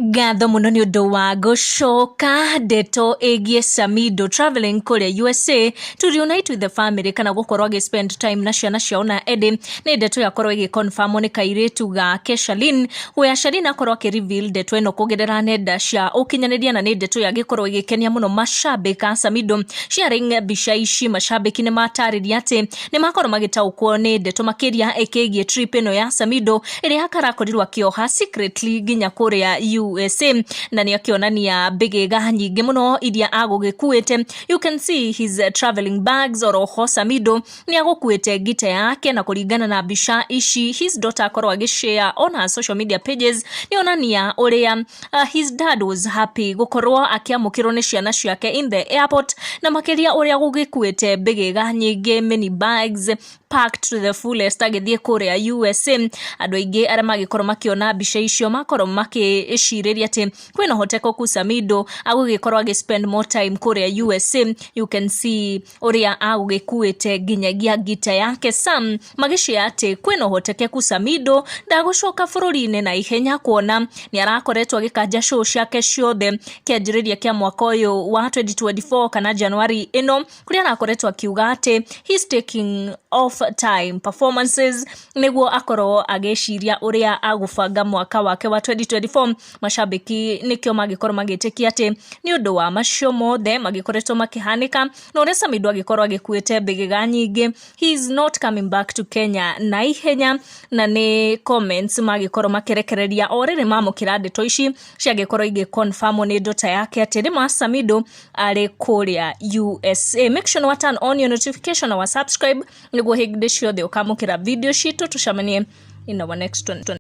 Ngatho muno nĩ ũndũ wa gũcoka. Ndeto ĩgiĩ Samido traveling kũrĩa USA to reunite with the family, kana gũkorwo agĩ spend time na ciana ciao na Eddie, nĩ ndeto yakorwo ĩgĩ-confirmwo nĩ kairĩtu gake Charlene, where Charlene akorwo akĩ reveal ndeto ĩno kũgerera nenda cia ũkinyanĩria, na nĩ ndeto yagĩkorwo ĩgĩkenia mũno mashabĩki a Samido. Sharing mbica ici, mashabĩki nĩ matarĩria atĩ nĩ makorwo magĩtaũkwo nĩ ndeto makĩria ĩkĩgiĩ trip ĩno ya Samido ĩrĩa akarakorirwo akĩoha secretly nginya kũrĩa USA, na nĩ akĩonania mbĩgĩga nyingĩ mũno iria agũgĩkuĩte. You can see his traveling bags. Oroho Samido nĩ agũkuĩte ngita yake, na kũringana na mbica ici his daughter akorwo agĩshare on her social media pages, nĩ onania ũrĩa his dad was happy gũkorwo akĩamũkĩrwo nĩ ciana ciake in the airport, na makĩria ũrĩa gũgĩkuĩte mbĩgĩga nyingĩ, many bags packed to the fullest, agĩthiĩ kũrĩa USA. Andũ aingĩ arĩa magĩkorwo makĩona mbica icio makorwo makĩcirĩria atĩ kwĩna ũhotekeku Samido agũgĩkorwo agĩ spend more time kũrĩa USA. You can see ũrĩa agũgĩkuĩte nginyagia ngita yake, Sam magĩshare atĩ kwĩna ũhotekeku Samido ndagũcoka bũrũri-inĩ na ihenya, kuona nĩ arakoretwo agĩkanja show ciake ciothe kĩanjĩrĩria kĩa mwaka ũyũ wa 2024 kana January ĩno, kũrĩa arakoretwo akiuga atĩ he's taking off time performances nĩguo akorwo agĩciria ũrĩa agũbanga mwaka wake wa 2024. Mashabiki nĩkĩo magĩkorwo magĩtĩkia atĩ nĩ ũndũ wa macio mothe magĩkoretwo makĩhanĩka na ũrĩa Samido agĩkorwo agĩkuĩte mbĩgĩga nyingĩ, he is not coming back to Kenya na ihenya, na nĩ comments magĩkorwo makĩrekereria o rĩrĩ mamũkĩra ndeto ici ciagĩkorwo igĩ confirm nĩ ndota yake atĩ rĩma Samido arĩ kũrĩa USA. Make sure turn on your notification na wa subscribe nĩguo hĩndĩ ciothe ũkamũkĩra video citũ. Tũcemanie in our next one.